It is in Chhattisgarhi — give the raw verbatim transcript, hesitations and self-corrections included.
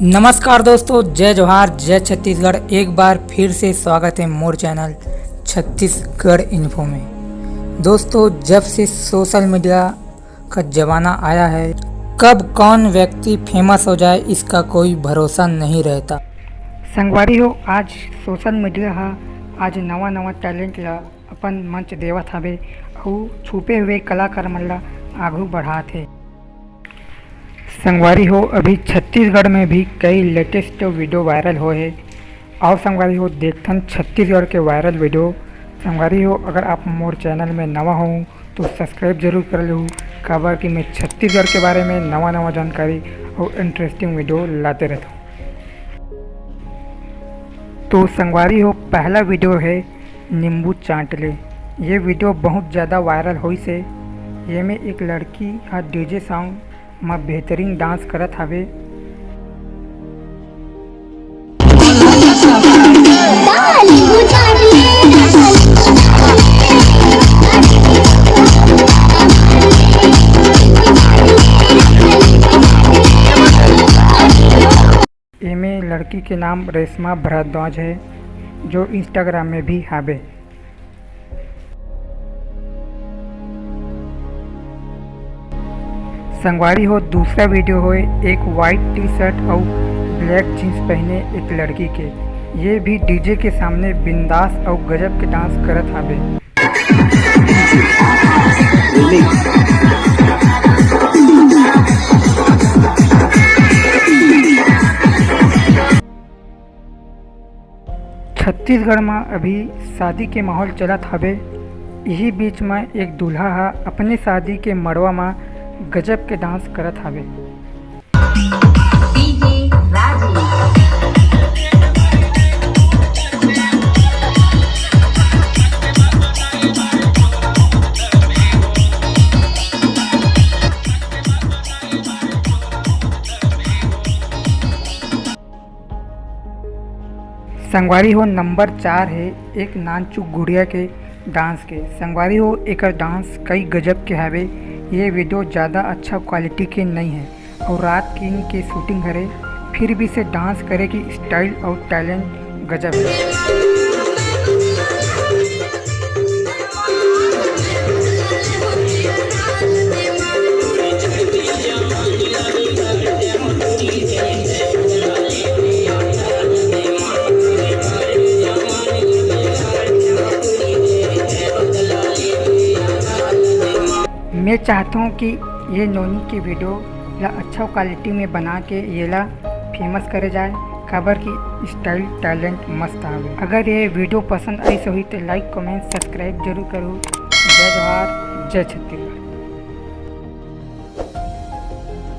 नमस्कार दोस्तों, जय जोहार, जय छत्तीसगढ़। एक बार फिर से स्वागत है मोर चैनल छत्तीसगढ़ इन्फो में। दोस्तों, जब से सोशल मीडिया का जमाना आया है, कब कौन व्यक्ति फेमस हो जाए, इसका कोई भरोसा नहीं रहता। संगवारी हो, आज सोशल मीडिया हा आज नवा नवा टैलेंट ला अपन मंच देवत हवे अउ छुपे हुए कलाकार मन ला आघू बढ़ात हे। संगवारी हो, अभी छत्तीसगढ़ में भी कई लेटेस्ट वीडियो वायरल होए हे। आओ संगवारी हो, देखथन छत्तीसगढ़ के वायरल वीडियो। संगवारी हो, अगर आप मोर चैनल में नवा हो तो सब्सक्राइब जरूर कर लेहू, काबर कि मैं छत्तीसगढ़ के बारे में नवा नवा जानकारी और इंटरेस्टिंग वीडियो लाते रहता हूँ। तो संगवारी हो, पहला वीडियो है नींबू चाट ले। ये वीडियो बहुत ज़्यादा वायरल होइस हे। ये में एक लड़की ह डीजे सॉन्ग म बेहतरीन डांस करत हवे। एमे लड़की के नाम रेशमा भारद्वाज है, जो इंस्टाग्राम में भी हावे। संगवारी हो, दूसरा वीडियो होए एक वाइट टी शर्ट अउ ब्लैक जींस पहने एक लड़की के। ये भी डीजे के सामने बिंदास अउ गजब के डांस करत हावे। छत्तीसगढ़ म अभी शादी के माहौल चलत हवे। इही बीच म एक दूल्हा ह अपने शादी के मड़वा म गजब के डांस करत हवे। संगवारी हो, नंबर चार है एक नानचुक गुड़िया के डांस के। संगवारी हो, एकर डांस कई गजब के हवे। ये वीडियो ज़्यादा अच्छा क्वालिटी के नहीं है और रात के इनके शूटिंग हरे, फिर भी से डांस करे की स्टाइल और टैलेंट गजब है। मैं चाहता हूँ कि ये नोनी के वीडियो ला अच्छा क्वालिटी में बना के ये ला फेमस करे जाए, काबर की स्टाइल टैलेंट मस्त आवे। अगर ये वीडियो पसंद आइस होही तो लाइक, कमेंट, सब्सक्राइब जरूर करो। जय जोहार, जय छत्तीसगढ़।